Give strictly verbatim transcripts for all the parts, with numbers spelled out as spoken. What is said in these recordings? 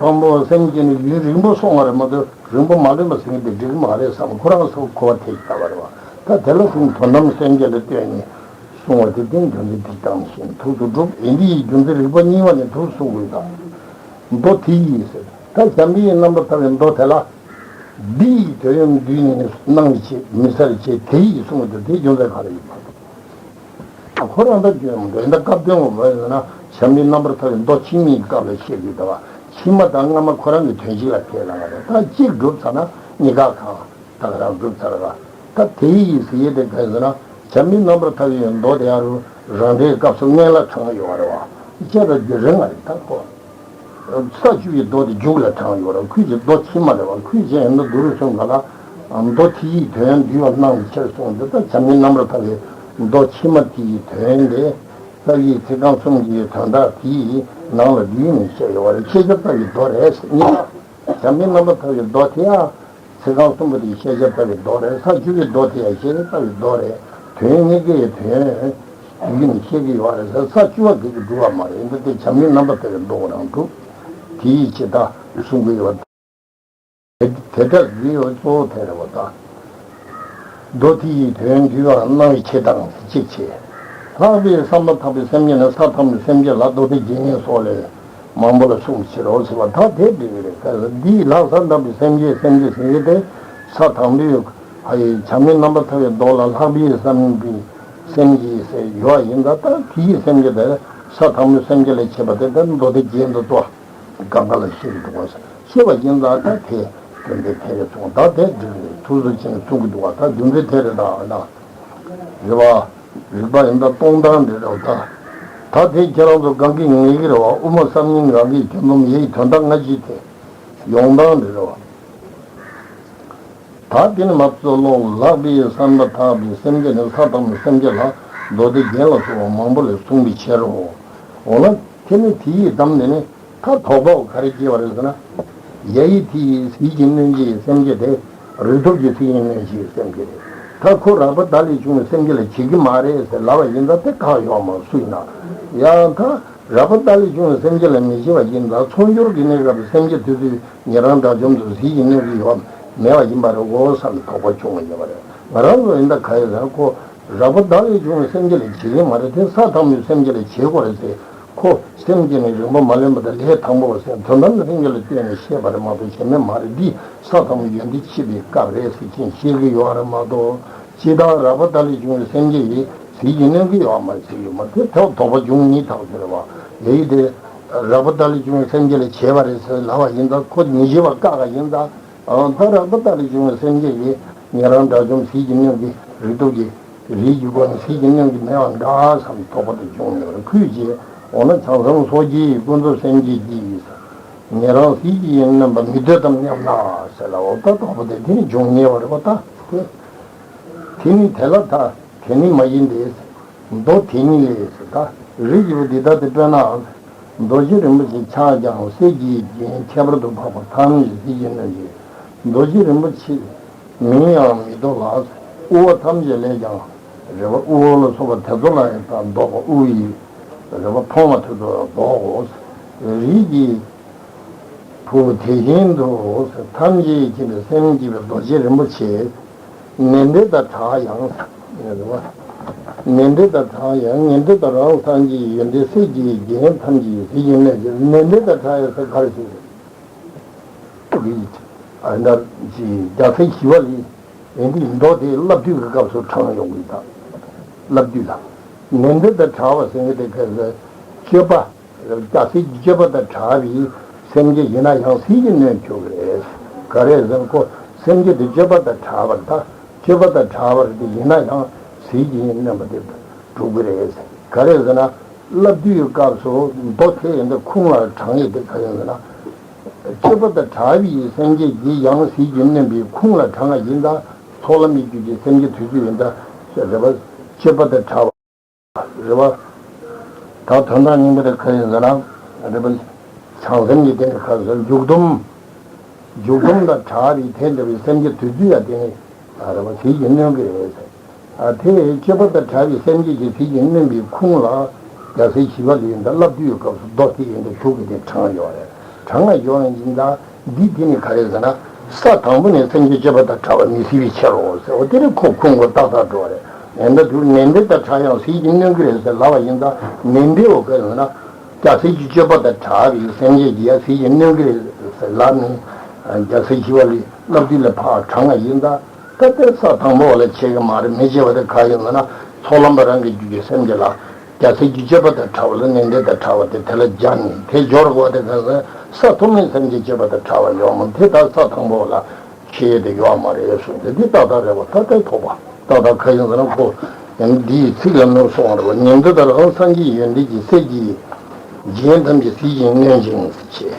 དང་པོ་སེམས་བསྐྱེད་ནི་ཡུན་རིང་པོ་སོང་བ་རེད་མ་གཏོགས་རིང་པོ་མ་ལོན་པ་ཟེར་མཁན་དེ་འགྲིག་གི་མ་རེད་བསམ། ཁོ་རང་ཚོ་གོ་བ་ཐེབས་ཀྱི་ལྟ་བ་རེད་བ། ད་དེ་ལ་སོང་དོན་དམ་སེམས་བསྐྱེད་ལ་ལྟོས་ནས་གསུང་བ་དེ་དེ་རྒྱུ་མཚན་དེ་དང་བཞིན་ཐུགས་སུ་གྲུབ། ཡིན་དེ་ཡི་རྒྱུ་མཚན་རིགས་པ་གཉིས་པ་ནས་དུ་གསུང་དགོས་དང་། མདོ་དེ་ཡིས་ཟེར། ད་བྱམས་པའི་རྣམ་པར་ཐར་པའི་མདོ་དེ་ལ། འདི་ཡི་དོན་ཡང་བསྡུས་ནས་སྣང་བྱེད་མི་གསལ་བྱེད་དེ་ཡིས་གསུངས་ཏེ་དེའི་རྒྱུ་མཚན་ག་རེ་ཡིན་པ། ཁོ་རང་ད་སྐྱོན་མི་འདུག་ཡིན་ད་སྐབས་དོན་ངོ་མ་ཡིན་ན་བྱམས་པའི་རྣམ་པར་ཐར་པའི་མདོ་ཕྱི་མའི་སྐབས་ལ་བཤད་དགོས་ད་བ། ཕྱི་མ་དང་སྔ་མ་ཁོ་རང་གི་དོན་གཅིག་ལ་ཁས་བླངས་པ་རེད། ད་གཅིག་གྲུབ་ཚར་ན་གཉིས་ཀ་གང་ད་ག་རང་གྲུབ་ཚར་བ། ད་དེ་ཡིས་ཟེར་ཡས་དེ་ག་ཟེར་ན་བྱམས་པའི་རྣམ་པར་ཐར་པའི་མདོ་དེ་ཡང་རང་འགྲེལ་སྐབས་སུ་སྔོན་ལ་དྲངས་ཡོད་པ་རེད་བ། བཤད་པ་རྒྱུན་རིང་བ་རེད་ད་ཁོ། ས་བཅུ་པའི་མདོ་དེ་མཇུག་ལ་དྲངས་ཡོད་རེད། ཁོས་ཀྱི་མདོ་ཕྱི་མ་རེད་བ། ཁོས་ཀྱི་ཡིན་ན་དུ་རུ་སོང་ག་ལ། མདོ་དེ་ཡི་དོན་བསྡུས་པ་གནང་བའི་ཕྱིར་གསུངས་འདི་ལྟར་བྱམས་པའི་རྣམ་པར་ཐར་པའི་མདོ་ཕྱི་མ་དེ་ཡི་དོན་དེ་རྩ་བའི་ཚིག་རྐང་གསུམ་གྱི་དོན་དག་དེ་ཡི་ནང་ལ་བསྡུས་ནས་བཤད་ཡོད་པ་རེད། ཤེས་བྱ་ལྟ་བུའི་མདོ་རེད་ཟེར། གཉིས་པ། བྱམས་པའི་རྣམ་པར་ཐར་པའི་མདོ་དེ་ཡང་ཚིག་རྐང་གསུམ་པོ་དེ་ཤེས་བྱ་ལྟ་བུའི་མདོ་རེད། ས་བཅུ་པའི་མདོ་དེ་ཡང་ཤེས་བྱ་ལྟ་བུའི་མདོ་རེད། དོན་གཉིས་ཀའི་དོན་བསྡུས་ནས་བཤད་ཀྱི་ཡོད་རེད་ཟེར། ས་བཅུ་པ་དེ་གི་སྒྲུབ་པ་མ་རེད། འདི་དེ་བྱམས་པའི་རྣམ་པར་ཐར་པའི་མདོ་རང་གྲུབ། དེ་ཡི་ཆེད་དུ་གསུང་གི་ཡོད། དེ་འདྲ་ཡིན་ཡོད་གཙོ་བོ་དེ་རེད་བ་ད། མདོ་དེ་ཡི་དོན་བསྡུས་པ་གནང་བའི་ཆེད་དང་གཅིག་བྱས། ལྷག་པའི་བསམ་པ་ཐག་པའི་སེམས་བསྐྱེད་ནི་ས་ཐམ་པའི་སེམས་བསྐྱེད་ལ་མདོ་སྡེ་རྗེ་ཉིད་སོགས་ལས་མང་པོ་ལ་གསུངས་ཕྱིར་རོ་ཟེར་བ་ད་དེ་འགྲིག་གི་རེད། འདིའི་ལྷག་བསམ་ཐག་པའི་སེམས་བསྐྱེད་སེམས་བསྐྱེད་ཟེར་གྱི་དེ་ས་ཐམ་པའི་ཨ་ཡི་བྱམས་པའི་རྣམ་པར་ཐར་པའི་མདོ་ལ་ལྷག་པའི་བསམ་པའི་སེམས་བསྐྱེད་ཟེར་ཡོད་ཡིན་ད། ད་དེ་ཡི་སེམས་བསྐྱེད་དེ་ས་ཐམ་པའི་སེམས་བསྐྱེད་ལ་བྱེད་པ་དེ་ད་མདོ་སྡེ་རྗེ་མདོ་ཏོ། གང་ག་ལ་ཤེས་ཀྱི་འདུག་བ། ཤེས་པ་ཡིན་ཙང་ད་དེ་དོན་དེ་དེ་རེད་གསུངས། ད་དེ་འགྲིག་རེད། ཐུགས་སུ་ཆེན་གསུང་གི་འདུག་བ། ད་རྒྱུ་མཚན་དེ་རེད་ད་ན། རེད་བ། རིགས་པ་ཡིན་ད་སྟོང་ཐང་རེད་རེད་བ་ད། ད་དེ་ཁྱེད་རང་ཚོ་གང་གི་ངེས་ཀྱི་རེད་བ། དབུ་མ་བསམ་གཉིས་རང་གི་ཁྱོད་ནོམ་ཡེའི་དོན་དག་སྔ་ཕྱི་དེ་ཡོང་སྟངས་རེད་རེད་བ། ད་དེ་ནི་མ་རྩོལ་ལོ་ལག་པའི་བསམ་པ་ཐག་པའི་སེམས་བསྐྱེད་ནི་ས་དང་པོའི་སེམས་བསྐྱེད་ལ་མདོ་སྡེ་རྒྱན་ལ་སོགས་པ་མང་པོ་ལས་གསུངས་པའི་ཕྱིར་རོ། འོ་ན་དེ་ནི་དེ་ཡི་གདམས་དེ་ནི། ད་དོགས་པ་ག་རེ་སྐྱེ་བ་རེད་ཟེར་ན། ཡ་ཡི་དེ་ཡི་ཟིལ་གྱིས་གནོན་བྱེད་སེམས་བསྐྱེད་དེ། རིགས་སྟོབས་ཀྱི་ཟིལ་གྱིས་གནོན་བྱེད་སེམས་བསྐྱེད་རེད། ད་ཁོ་རགས་པ་བརྡ་ལས་བྱུང་བའི་སེམས་བསྐྱེད་ལ་བྱེད་ཀྱི་མ་རེད་ཟེར་ལབ་པ་ཡིན་ཙང་དེ་གང་ཡོད་མ་སུ་ཡིན་ན། ཡང་ད་རགས་པ་བརྡ་ལས་བྱུང་བའི་སེམས་བསྐྱེད་ལ་མི་བྱེད་པ་ཡིན་ཙང་ཚོགས་སྦྱོར་གྱི་གནས་སྐབས་སུ་སེམས་བསྐྱེད་དེ་ཚོས་ཉན་རང་དགྲ་བཅོམ་དུ་ཟིལ་གྱིས་གནོན་གྱི་ཡོད་མེད་པ་ཡིན་པ་རེད་འོ་བསམ་པའི་དོགས་པ་བྱུང་བ་ཡིན་པ་རེད། ང་རང་ཚོ་ཡིན་ད་ག་ཡོད་ཟེར་ན་ཁོ་རགས་པ་བརྡ་ལས་བྱུང་བའི་སེམས་བསྐྱེད་ལ་བྱེད་ཀྱི་མ་རེད། དེ་ས་དང་པོའི་སེམས་བསྐྱེད་ལ་བྱེད་དགོས་རེད་ཟེར། ཁོ་སེམས་བསྐྱེད་ནི་རིང་པོ་མ་ལོན་པ་དང་ལས་དང་པོ་བ་སེམས་དོན་དམ་སེམས་བསྐྱེད་ལ་བརྟེན་ནས་བཤད་པ་རེད་མ་གཏོགས་གཞན་མེད་མ་རེད། འདི་ས་དང་པོ་ཡོན་ཏན་ཕྱེད་པའི་སྐབས་རེད་ཟེར་ཅིང་བཤད་ཀྱི་ཡོད་རེད་མ་གཏོགས། ཇི་ལྟར་རགས་པ་བརྡ་ལས་བྱུང་བའི་སེམས་བསྐྱེད་ཡིས་ཟིལ་གྱིས་གནོན་གྱི་ཡོད་མ་རེད་ཟེར་ཡོད་མ་རེད། དེ་དོགས་པ་འབྱུང་ཉེན་ཐག་ཆོད་རེད་བ། ཡ་ཡི་དེ་རགས་པ་བརྡ་ལས་བྱུང་བའི་སེམས་བསྐྱེད་ལ་བྱས་པ་རེད་ཟེར་ལབ་པ་ཡིན་ཙང་ཁོ་མི་བྱེད་པ་བཀག་པ་ཡིན་ཙང་། ཨ་ད་རགས་པ་བརྡ་ལས་བྱུང་བའི་སེམས་བསྐྱེད་ཀྱིས་ཉན་རང་དགྲ་བཅོམ་ཟིལ་གྱིས་གནོན་གྱི་རིགས་སྟོབས་ཀྱི་རིགས་ཀྱི་སྒོ་ནས་ཟིལ་གྱིས་གནོན་གྱི་མེད་པ་འདྲ་བསམ་དོགས་པ་དེ་བྱུང་ཡོད་རེད། ཁོས་ཀྱིས་འོ་ན་བྱང་སེམས་སོགས་ཀྱི་ཀུན་རྫོབ་སེམས་བསྐྱེད་ཀྱིས་ཉན་རང་ཟིལ་གྱིས་གནོན་པ་མི་འདོད་དམ་སྙམ་ན་ཟེར་ལ་འོ་ད་དོགས་པ་དེ་དེ་ནི་འབྱུང་ཉེ་བ་རེད་པ་ད། དེ་ནི་དེ་ལ་ད་དེ་ནི་མ་ཡིན་ཏེ། མདོ་དེ་ཉིད་ལས་ཟེར་ད། རིགས་ཀྱི་བུ་འདི་ལྟ་སྟེ་དཔེར་ན། རྡོ་རྗེ་རིན་པོ་ཆེ་ཕྱག་རྒྱའམ་གསེར་གྱིས་བརྒྱན་ཁྱད་པར་དུ་འཕགས་པ་ཐམས་ཅད་ཟིལ་གྱིས་གནོན་ཅིང་། རྡོ་རྗེ་རིན་པོ་ཆེ་མིང་ཡང་མི་ཐོབ་ལ། དབུལ་བ་ཐམས་ཅད་ལས་ཀྱང་རེ་བ་དབུལ་བ་ལ་སོགས་པ་དེ་ཚོ་ལ་ཡང་དང་ལྡོག་པ་དབུལ་བའི་རེ་བ་ཕོངས་པ་དེ་ཚོ་ལ་ལྡོག་གོ། རིགས་ཀྱི་བུ་དེ་བཞིན་དུ་ཐམས་ཅད་མཁྱེན་པའི་སེམས་བསྐྱེད་པའི་རྡོ་རྗེ་རིན་པོ་ཆེ། ནན་ཏན་དང་བྲལ་ཡང་། ནན་ཏན་དང་བྲལ་ཡང་ནན་ཏན་དང་རང་སངས་རྒྱས་ཡོན་ཏན་གསེར་གྱིས་བརྒྱན་ཐམས་ཅད་ཟིལ་གྱིས་གནོན་ཅིང་། ནན་ཏན་དང་བྲལ་ཡང་ཟེར་ག་རེ་ཟེར། ཐུགས་ཀྱི་ཨ་ནར་གྱི་རྒྱལ་སྲས་ཞི་བ་ལྷས་ཡོན་ཏན་མདོ་དེ་བསླབ་བཏུས་ཀྱི་སྐབས་སུ་དྲངས་ཡོང་གི་དང་། བསླབ་བཏུས་ལ་ནན་ཏན་དང་བྲལ་བ་ཟེར་མཁན་དེ་ག་ཟེར། སྤྱོད་པ། རྒྱལ་སྲས་ཀྱི་སྤྱོད་པ་དང་བྲལ་བའི་སེམས་བསྐྱེད་ཡིན་ན་ཡང་ཟིལ་གྱིས་གནོན་ཆོག་གི་རེད། ག་རེ་ཟེར་ན་ཁོ་སེམས་བསྐྱེད་དེ་སྤྱོད་པ་དང་བྲལ་བར་ད། སྤྱོད་པ་དང་བྲལ་བར་དེ་ཡིན་ན་ཡང་ཟིལ་གྱིས་གནོན་པ་དེ་གྲུབ་ཀྱི་རེད། ག་རེ་ཟེར་ན་བསླབ་བཏུས་ཀྱི་སྐབས་སུ་མདོ་དེ་ཡིན་དུས་ཁུངས་ལ་དྲངས་ཡོད་དེ་ག་རེ་ཟེར་ན། སྤྱོད་པ་དང་བྲལ་བའི་སེམས་བསྐྱེད་ཀྱིས་ཡང་ཟིལ་གྱིས་གནོན་པའི་ཁུངས་ལ་དྲངས་པ་ཡིན་ད། ཚོགས་ལམ་གྱི་རྒྱུད་ཀྱི་སེམས་བསྐྱེད་དུས་ཚོད་ཡིན་ད། རེད་པ། སྤྱོད་པ་དང་བྲལ་བ། རེད་པ། ད་དོན་དག་སྙིང་པོ་དེ་ག་ཡིན་ཟེར་ན། རེད་པ། བྱང་སེམས་ཀྱི་དེ་ནི་ག་ཟེར་འཇུག་སྡོམ། འཇུག་སྡོམ་དང་བྲལ་བའི་དེ་འདྲ་བའི་སེམས་ཀྱི་དུས་ཚོད་ཡང་དེ་ནི། རེད་པ་ཟིལ་གྱིས་གནོན་གྱི་རེད་ཟེར། ཨ་དེ་སྤྱོད་པ་དང་བྲལ་བའི་སེམས་བསྐྱེད་ཀྱིས་ཟིལ་གྱིས་གནོན་པའི་ཁུངས་ལ། རྒྱལ་སྲས་ཞི་བ་ལྷས་ཡིན་ད་བསླབ་བཏུས་ཀྱི་སྐབས་སུ་མདོ་དེ་ཡིན་ད་ཞུགས་ཀྱི་དེ་དྲངས་ཡོད་རེད། གྲངས་ལ་ཡོང་ཡིན་ད། འདི་དེ་ནི་ག་རེ་ཟེར་ན། ས་དང་པོ་ནས་སེམས་ཅན་སྤྱོད་པ་དང་བྲལ་བ་མི་སྲིད་པའི་ཕྱིར་རོ་ཟེར་བ་དེ་རེད། ཁོ་ཁུངས་ཁོ་ཏག་ཏག་འགྲོ་བ་རེད། ཡིན་ད་དུ་ནན་ཏན་དང་བྲལ་ཡང་ཟིལ་གྱིས་གནོན་གྱི་རེད་ཟེར་ལབ་པ་ཡིན་ད། ནན་ཏན་འོ་ག་རེ་ཟེར་ན། རྒྱལ་སྲས་ཀྱི་སྤྱོད་པ་དང་བྲལ་བའི་སེམས་ཅན་གྱི་ཡ་ཟིལ་གྱིས་གནོན་གྱི་རེད་ཟེར་ལབ་ནས། རྒྱལ་སྲས་ཞི་བ་ལྷས་བསླབ་བཏུས་ལ་ཕར་དྲངས་པ་ཡིན་ད། ད་ལྟའི་ས་དང་པོ་ལ་བྱེད་ཀྱི་མ་རེད། མི་བྱེད་པ་དེ་ག་ཡིན་ཟེར་ན། ཚོགས་ལམ་པ་རང་གི་རྒྱུད་ཀྱི་སེམས་ཅན་ལ། རྒྱལ་སྲས་ཀྱི་སྤྱོད་པ་དང་བྲལ་བ་ལ་ནན་ཏན་དང་བྲལ་བ་དེ་དེ་ལ་སྦྱར་ནས་དེ་སྦྱོར་དགོས་པ་དེ་ག་ཟེར་ན། ས་ཐོབ་ནས་སེམས་ཅན་སྤྱོད་པ་དང་བྲལ་བ་ཡོང་མ་དེ་ད་ས་དང་པོ་ལ་ཁྱད་དེ་ཡོད་མ་རེད་གསུངས་ཏེ། འདི་ཏག་ཏག་རེད་བ། ད་ལྟའི་ཐོག་པ་ཏག་ཏག་ག་ཡིན་ཟེར་ན། ཁོ་ཡང་འདིའི་ཚིག་ལ་ནོར་སོང་བ་རེད་བ། ཉན་ཐོས་དང་རང་སངས་རྒྱས་ཡོན་ཏན་གྱི་སྲས་ཀྱི་རྒྱན་ཐམས་ཅད་ཟིལ་གྱིས་གནོན་ཅིང་ཟེར་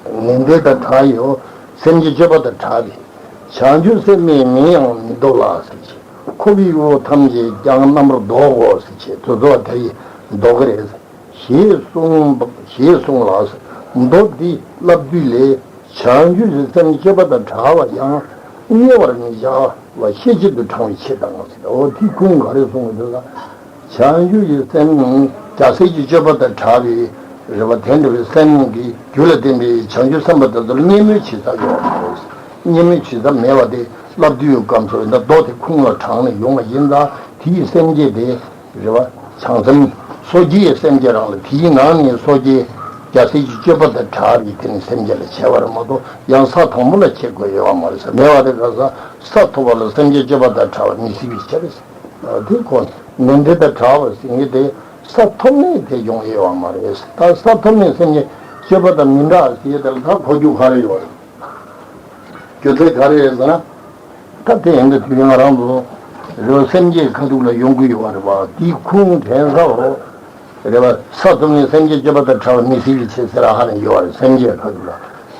བྱས། ནན་ཏན་དང་བྲལ་ཡང་སེམས་ཅན་སྤྱོད་པ་དང་བྲལ་བའི། བྱང་ཆུབ་སེམས་དཔའི་མིང་ཡང་མི་འདོར་ལ་ཟེར་བྱས། འཁོར་བའི་དབུགས་ཐམས་ཅད་ཀྱང་རྣམ་པར་བཟློག་གོ་ཟེར་བྱས། དེ་ཚོ་དེ་ཡིས་བཟློག་གི་རེད་ཞེས་གསུངས་ཞེས་གསུངས་ལ། མདོ་འདི་བསླབ་བཏུས་ལས། བྱང་ཆུབ་ཀྱི་སེམས་སྤྱོད་པ་དང་བྲལ་བ་ཡང་དམྱལ་བར་མི་བྱ་བ་ཤེས་བྱེད་དུ་བགྲང་བའི་ཕྱིར་དང་ཟེར། འོ་དེ་ཁུངས་ག་རེ་གསུངས་ཡོད་ལ། བྱང་ཆུབ་ཀྱི་སེམས་རྒྱལ་སྲས་ཀྱི་སྤྱོད་པ་དང་བྲལ་བའི་རེ་བ་དེ་འདྲ་བའི་སེམས་ཀྱི་རྒྱུད་ལ་ལྡན་པའི་བྱང་ཆུབ་སེམས་དཔའ་དེ་ཚོ་ལ་དམྱལ་མོའི་བྱེད་ས་ཡོད་མ་རེད། དམྱལ་མོའི་བྱེད་ས་མེད་པ་དེ་བསླབ་བཏུས་ཡོད་སྐབས་སུ་ཡིན་ད། མདོ་དེ་ཁུངས་ལ་དྲངས་ནས་ཡོང་བ་ཡིན་ད། དེའི་སེམས་བསྐྱེད་དེ་རེ་བ་བྱང་སེམས་སོ་སྐྱེའི་སེམས་བསྐྱེད་རང་ལ། དེའི་ནང་ནས་སོ་སྐྱེ་རྒྱལ་སྲས་ཀྱི་སྤྱོད་པ་དང་བྲལ་བའི་དེ་ནི་སེམས་བསྐྱེད་ལ་བྱེད་པ་རེད་མ་གཏོགས། ཡང་ས་དང་པོ་ལ་བྱེད་དགོས་ཡོད་མ་རེད་ཟེར། མེད་པ་དེ་ག་ས་ས་ཐོབ་པ་ལ་སེམས་ཅན་སྤྱོད་པ་དང་བྲལ་བ་མི་སྲིད་པའི་ཕྱིར། དེ་ཁོ་ནན་ཏན་དང་བྲལ་བ་ཟེར་མཁན་དེ་ས་ཐོབ་ནས་དེ་ཡོང་ཡོད་མ་རེད། ད་ས་ཐོབ་ནས་སེམས་ཅན་སྤྱོད་པ་དང་མི་འདྲ་ཟེར་དེ་ལ་ད་གོ་རྒྱུ་ག་རེ་ཡོད་རེད། རྒྱུ་མཚན་ག་རེ་རེད་ཟེར་ན། ད་དེ་ཡིན་དུས་དུས་ང་རང་ཚོ་རེ་བ་སེམས་བསྐྱེད་ཁ་ཐུག་ལ་ཡོང་གི་ཡོད་རེད་བ། དེའི་ཁུངས་དྲན་ས་འོ། རེ་བ་ས་ཐོབ་ནས་སེམས་ཅན་སྤྱོད་པ་དང་བྲལ་བ་མི་སྲིད་པའི་ཕྱིར་ཟེར་ཧ་ལས་ཡོད་རེད། སེམས་བསྐྱེད་ཁ་ཐུག་ལ།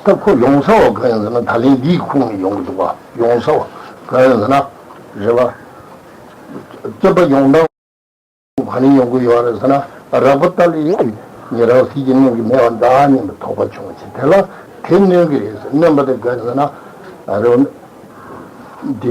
ད་ཁོ་ཡོང་ས་འོ་ག་ཡིན་ཟེར་ན། ད་ལན་འདིའི་ཁུངས་ནས་ཡོང་གི་འདུག་བ། ཡོང་ས་འོ་ག་ཡིན་ཟེར་ན། རེ་བ་སྤྱོད་པ་ཡོང་སྟངས་ག་ནས་ཡོང་གི་ཡོད་རེད་ཟེར་ན། རགས་པ་ལྟ་ལས་ཉན་རང་ཟིལ་གྱིས་གནོན་གྱི་མེད་པ་འདྲ་སྙམ་པའི་དོགས་པ་བྱུང་བ་བྱས། དེ་ལ་དེ་གནོན་གྱི་རེད་ཟེར། གནོན་པ་དེ་ག་རེ་ཟེར་ན། རེ་བ་འདི་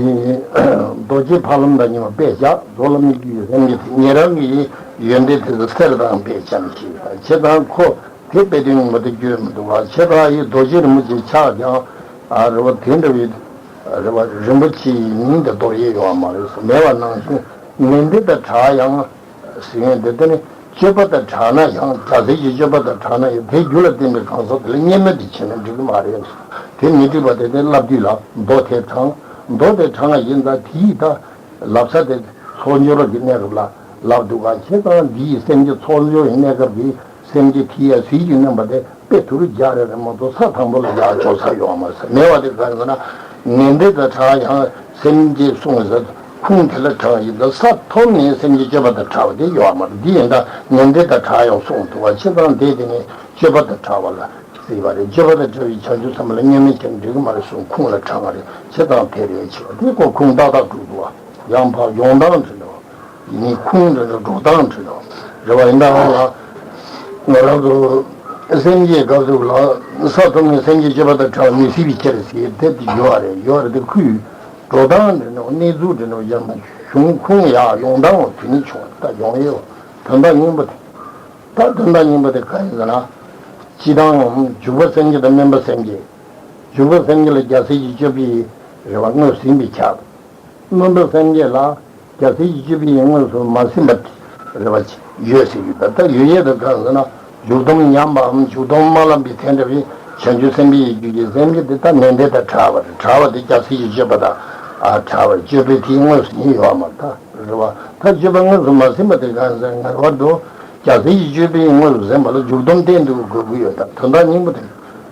རྡོ་རྗེ་ཕ་ལམ་དང་མཉམ་པ་དཔེ་བཞག་རྫོགས་ལམ་གྱི་སེམས་ཀྱི་ཉན་རང་གི་ཡོན་ཏན་དེ་ཚོ་གསེར་དང་དཔེ་ཅན་ཞིག་དང་། བྱས་ཙང་ཁོ་དེ་དཔེ་དོན་ཉིད་མ་དེ་བརྗོད་མི་འདུག་བ། བྱས་ཙང་ཡི་རྡོ་རྗེ་རིན་པོ་ཆེ་ཆགས་ཀྱང་། ཨ་རེ་བ་དེ་འདྲ་བའི་རེ་བ་རིན་པོ་ཆེའི་མིང་དེ་འདོར་ཡས་ཡོད་མ་རེད་ཟེར། མེད་པ་ནང་བཞིན་ནན་ཏན་དང་བྲལ་ཡང་ཟེར་མཁན་དེ། དེ་ནི་སྤྱོད་པ་དང་བྲལ་ན་ཡང་། རྒྱལ་སྲས་ཀྱི་སྤྱོད་པ་དང་བྲལ་ན་ཡང་། དེ་རྒྱུད་ལ་བརྟེན་པའི་གང་ཟག་དེ་ལ་དམྱལ་མོ་དེ་བྱས་ན་འགྲིག་གི་མ་རེད། དེ་མི་འགྲིག་པ་དེ་དེ་བསླབ་བཏུས་ལ་མདོ་དེ་དྲངས། མདོ་དེ་དྲངས་པ་ཡིན་ད། དེའི་ད་ལབ་ས་དེ་ཚོགས་སྦྱོར་གྱི་གནས་སྐབས་ལ་ལབ་འདུག་ག་བྱས་ཙང་འདིའི་སེམས་ཀྱི་ཚོགས་སྦྱོར་གྱི་གནས་སྐབས་ཀྱི་སེམས་ཀྱི་ཐིག་ཡ་ཟིལ་གྱིས་གནོན་པ་དེ་དཔེ་དུ་རུ་རྒྱག་རེ་རེ་མ་གཏོགས་ས་དང་པོ་ལ་རྒྱག་ཆོག་ས་ཡོད་མ་རེད་ཟེར། མེད་པ་དེ་ག་རེ་ཟེར་ན། ནན་ཏན་དང་བྲལ་ཡང་སེམས་ཀྱི་གསུངས་ཟེར། ཁུངས་དེ་ལ་བྲལ་བ་ཡིན་ད། ས་ཐོབ་ནས་སེམས་ཀྱི་སྤྱོད་པ་དང་བྲལ་བ་དེ་ཡོད་མ་རེད། འདི་ཡིན་ད་ནན་ཏན་དང་བྲལ་ཡང་གསུངས་འདུག་བ། བྱས་ཙང་དེ་དེ་ནི་སྤྱོད་པ་དང་བྲལ་བ་ལ་ཟེར་བ་རེད། སྤྱོད་པ་དང་བྲལ་བའི་བྱང་ཆུབ་སེམས་དཔའ་ལ་དམྱལ་མོ་བྱས་ན་འགྲིག་གི་མ་རེད་གསུངས། ཁུངས་ལ་དྲངས་པ་རེད། བྱས་ཙང་དེ་རེད་ཆེ་བ། དེ་ཁོ་ཁུངས་ཏག་ཏག་གྲུབ་འདུག་བ། ཡང་ཕར་ཡོང་སྟངས་དྲན་འདུག་བ། ཡིན་ནི་ཁུངས་དྲན་འདུག་འགྲོ་སྟངས་དྲན་འདུག་བ། རེད་བ། ཡིན་ད་ང་ལ་ང་རང་ཚོ་སེམས་བསྐྱེད་སྐབས་སུ་ལ་ས་ཐོབ་ནས་སེམས་ཀྱི་སྤྱོད་པ་དང་བྲལ་བ་མི་སྲིད་པའི་ཕྱིར་ཟེར་དེ་ཡོད་རེད། ཡོད་རེད། དེ་ཁུལ་འགྲོ་སྟངས་དྲན་འདུག་གནས་ཚུལ་དྲན་འདུག་ཡང་ན་གཞུང་ཁུངས་ཡག་ཡོང་སྟངས་དེ་ནི་བྱུང་བ་ད་ཡོང་ཡོད། དོན་དག་སྙིང་པོ་དེ། ད་དོན་དག་སྙིང་པོ་དེ་ག་ཡིན་ཟེར་ན། སྤྱིར་བཏང་འཇུག་པ་སེམས་བསྐྱེད་དང་སྨོན་པ་སེམས་བསྐྱེད། འཇུག་པ་སེམས་བསྐྱེད་ལ་རྒྱལ་སྲས་ཀྱི་སྤྱོད་པའི་རེ་བ་དངོས་སུ་ཡིན་པས་ཁྱབ། སྨོན་པ་སེམས་བསྐྱེད་ལ་རྒྱལ་སྲས་ཀྱི་སྤྱོད་པའི་དངོས་སུ་མ་ཟིན་པ་རེ་བ་ཡོད་ཟེར་གྱི་ཡོད། ད་ཡོད་ཡས་དེ་ག་རེ་ཟེར་ན། འཇུག་སྡོམ་ཉམས་པའམ་འཇུག་སྡོམ་མ་ལམ་པའི་དེ་འདྲ་བའི་བྱང་ཆུབ་སེམས་དཔའི་རྒྱུད་ཀྱི་སེམས་བསྐྱེད་དེ་ད་ནན་ཏན་དང་བྲལ་བ་རེད། བྲལ་བ་དེ་རྒྱལ་སྲས་ཀྱི་སྤྱོད་པ་དང་བྲལ་བར་སྤྱོད་པའི་དེའི་དངོས་སུ་ཡིན་ཡོད་མ་རེད། ད་རེ་བ་ད་སྤྱོད་པ་དངོས་སུ་མ་ཟིན་པ་དེ་ག་རེ་ཟེར། ངེས་པར་དུ་རྒྱལ་སྲས་ཀྱི་སྤྱོད་པའི་དངོས་སུ་ཟིན་པ་ལ་འཇུག་སྡོམ་གཏན་དུ་དགོས་ཀྱི་ཡོད། ད་དོན་དག་སྙིང་པོ་དེ།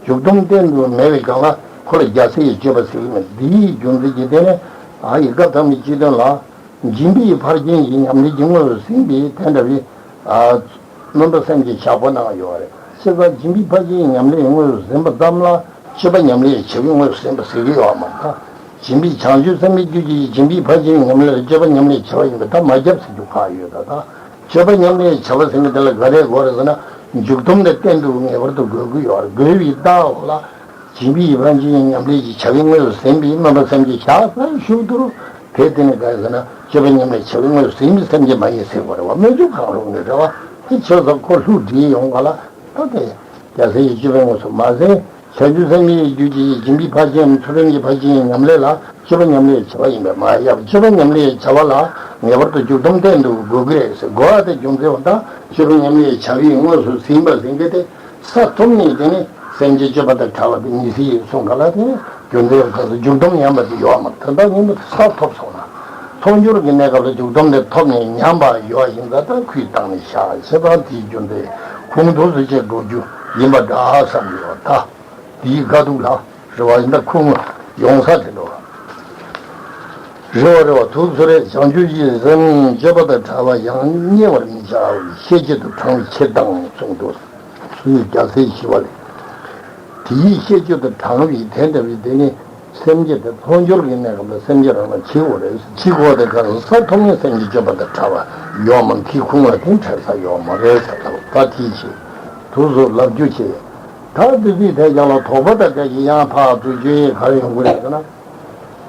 འཇུག་སྡོམ་གཏན་དུ་མེད་པའི་སྒང་ལ་ཁོ་ལ་རྒྱལ་སྲས་ཀྱི་སྤྱོད་པ་ཟེར་གྱི་མེད། འདིའི་རྒྱུ་མཚན་གྱིས་དེ་ནི་ཨ་ཡི་སྐབས་དང་པོའི་སྤྱི་དོན་ལ། སྦྱིན་པའི་ཕར་ཕྱིན་གྱི་ཉམས་ལེན་གྱི་དངོས་སུ་ཟིན་པའི་དེ་འདྲ་བའི་ཨ་སྨོན་པ་སེམས་བསྐྱེད་ཞག་པོ་གནང་ཡོད་རེད། བྱས་ཙང་སྦྱིན་པའི་ཕར་ཕྱིན་གྱི་ཉམས་ལེན་དངོས་སུ་ཟིན་པ་ཙམ་ལ་སྤྱོད་པ་ཉམས་ལེན་བྱ་བའི་དངོས་སུ་ཟིན་པ་ཟེར་གྱི་ཡོད་མ་རེད། ད་སྦྱིན་པའི་བྱང་ཆུབ་སེམས་དཔའི་རྒྱུད་ཀྱི་སྦྱིན་པའི་ཕར་ཕྱིན་གྱི་ཉམས་ལེན་ལ་སྤྱོད་པ་ཉམས་ལེན་བྱ་བ་ཡིན་པས་ད་མ་ཁྱབ་ཟེར་རྒྱུ་ཁག་ཡོད། ད་ད་སྤྱོད་པ་ཉམས་ལེན་བྱ་བ་ཟེར་མཁན་དེ་ལ་ག་རེ་དགོས་རེད་ཟེར་ན། འཇུག་སྡོམ་དེ་གཏན་དུ་ངེས་པར་དུ་དགོས་ཀྱི་ཡོད་རེད། དགོས་པའི་རྟགས་འོག་ལ། སྦྱིན་པའི་ཕར་ཕྱིན་ཉམས་ལེན་གྱི་བྱ་བའི་དངོས་སུ་ཟིན་པའི་སྨོན་པ་སེམས་བསྐྱེད་ཞག་ཙམ་ཞུགས་དུས། དེ་དེ་ནི་ག་རེ་ཟེར་ན། སྤྱོད་པ་ཉམས་ལེན་བྱ་བའི་དངོས་སུ་ཟིན་པའི་སེམས་བསྐྱེད་མ་ཡིན་ཟེར་བ་རེད་བ། སྨོན་འཇུག་གང་རུང་ནི་རེད་བ། དེ་ཆོས་ཟབ་ཁོ་ལྷུག་འདྲིས་ཡོང་ག་ལ། ད་དེ་རྒྱལ་སྲས་ཀྱི་སྤྱོད་པའི་དངོས་སུ་མ་ཟིན། བྱང་ཆུབ་སེམས་དཔའི་རྒྱུད་ཀྱི་སྦྱིན་པའི་ཕར་ཕྱིན། ཚུལ་ཁྲིམས་ཀྱི་ཕར་ཕྱིན་ཉམས་ལེན་ལ་སྤྱོད་པ་ཉམས་ལེན་བྱ་བ་ཡིན་པས་མ་ཡིན། སྤྱོད་པ་ཉམས་ལེན་བྱ་བ་ལ་ངེས་པར་དུ་འཇུག་སྡོམ་བསྟེན་དུ་དགོས་ཀྱི་རེད་ཟེར། དགོས་པ་དེ་རྒྱུ་མཚན་འོ་ད་སྤྱོད་པ་ཉམས་ལེན་བྱ་བའི་དངོས་སུ་ཟིན་པ་ཟིན་གྱི་དེ། ས་ཐོབ་ནས་དེ་ནི་སེམས་ཅན་སྤྱོད་པ་དང་བྲལ་བ་དེ་མི་སྲིད་གསུངས་ག་ལ། དེ་ནི་རྒྱུ་མཚན་ཡོད་ཁ་སོ་འཇུག་སྡོམ་ཉམས་པ་དེ་ཡོད་མ་རེད། ད་ལྟ་ཉིན་མོ་ས་ཐོབ་སོང་ན། ཚོགས་སྦྱོར་གྱི་གནས་སྐབས་ལ་འཇུག་སྡོམ་དེ་ཐོབ་ནས་ཉམས་པ་ཡོད་ཡིན་ཙང་ད་ཁུལ་བཏང་ནས་བཞག་བྱས་ཙང་དེའི་རྒྱུ་མཚན་ཁུངས་ཐུགས་སུ་ཆེ་འགྲོ་རྒྱུ་ཡིན་པ་འདྲ་བསམ་ཡོད། ད་དེའི་དཀའ་སྡུག་ལ་རེ་བ་ཡིན་ད་ཁུངས་ཡོང་ས་དེ་འགྲོ། རེ་བ་རེ་བ་ཐུགས་སུ་རེ་བྱང་ཆུབ་ཀྱི་སེམས་སྤྱོད་པ་དང་བྲལ་བ་ཡང་བསྙེལ་བར་མི་བྱའོ། ཤེས་བྱེད་དུ་དྲང་བའི་ཕྱིར་དང་གསུངས་འདུག་སུ་ཡིས་རྒྱལ་སྲས་ཞི་བ་ལྷས། དེའི་ཤེས་བྱེད་དུ་དྲང་བའི་དེ་འདྲ་བའི་དེ་ནི་སེམས་བསྐྱེད་དེ་ཚོགས་སྦྱོར་གྱི་གནས་སྐབས་ལ་སེམས་བསྐྱེད་རང་ལ་བྱེད་དགོས་རེད། བྱེད་དགོས་དེ་ག་རེ་ས་ཐོབ་ནས་སེམས་ཀྱི་སྤྱོད་པ་དང་བྲལ་བ་ཡོད་མ་མཁས་ཁུངས་ལ་དེ་འཕྲད་ས་ཡོད་མ་རེད་ཟེར་ལབ། ད་དེའི་ཕྱིར་དུ་སུ་ལབ་རྒྱུ་བྱེད། ད་དེ་དུས་དེ་ཀྱང་ལ་དོགས་པ་དང་འགལ་གྱི་ཡང་ཕར་དུ་བརྗོད་ཡས་ག་རེ་ཡོང་གི་རེད་ཟེར་ན། བྱང་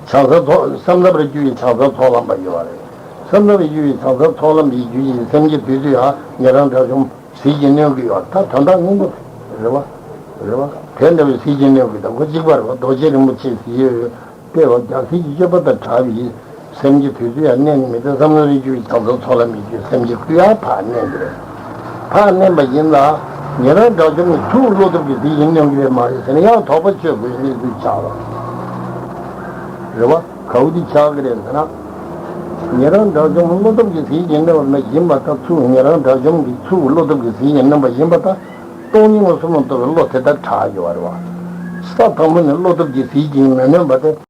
ས་ཐོག་བསམ་ཐབས་རྒྱུ་ཡི་བྱང་ས་ཚོགས་ལམ་པ་ཡོད་རེད། བསམ་ཐབས་རྒྱུ་ཡི་བྱང་ས་ཚོགས་ལམ་པའི་རྒྱུ་ཡི་སེམས་ཀྱི་དུས་ཚོད་ཡང་ཉན་རང་དགྲ་བཅོམ་ཟིལ་གྱིས་གནོན་གྱི་ཡོད། ད་དོན་དག་སྙིང་པོ་རེད་བ། རེད་བ། དེ་འདྲ་བའི་ཟིལ་གྱིས་གནོན་གྱི་ད་ཁོ་གཅིག་པ་རེད་བ། རྡོ་རྗེ་རིན་པོ་ཆེ་ཟེར་ཡོད་ཡོད། དེ་བ་རྒྱལ་སྲས་ཀྱི་སྤྱོད་པ་དང་བྲལ་བའི་སེམས་ཀྱི་དུས་ཚོད་ཡང་གནས་ནི་མི་འདུག་བསམ་བློ་རིག་རྒྱུ་ཡི་བྱང་ས་ཚོགས་ལམ་པའི་རྒྱུ་སེམས་ཀྱི་ཀུ་ཡ་ཕར་གནས་འདི་རེད། ཕར་གནས་པ་ཡིན་ལ། ཉན་རང་དགྲ་བཅོམ་གྱི་ཐུགས་བློ་སྟོབས་ཀྱི་ཟིལ་གྱིས་གནོན་གྱི་རེད་མ་རེད་ཟེར་ན་ཡང་དོགས་པ་གཅོད་དགོས་གནས་ཚུལ་ཆགས་པ་རེད་བ། ག་འོ་དེ་ཆགས་ཀྱི་རེད་ཟེར་ན། ཉན་རང་དགྲ་བཅོམ་བློ་སྟོབས་ཀྱི་ཟིལ་གྱིས་གནོན་པ་མ་ཡིན་པ་དང་ཚུར་ཉན་རང་དགྲ་བཅོམ་གྱི་ཚུར་བློ་སྟོབས་ཀྱི་ཟིལ་གྱིས་གནོན་པ་ཡིན་པ་དང་། སྟོང་ཉིད་མངོན་སུམ་ལ་རྟོགས་པའི་བློ་དེ་ལྟར་གྲགས་ཡོད་པ་རེད་བ། ས་དང་པོ་ནས་བློ་སྟོབས་ཀྱི་ཟིལ་གྱིས་མི་གནོན་པ་དེ་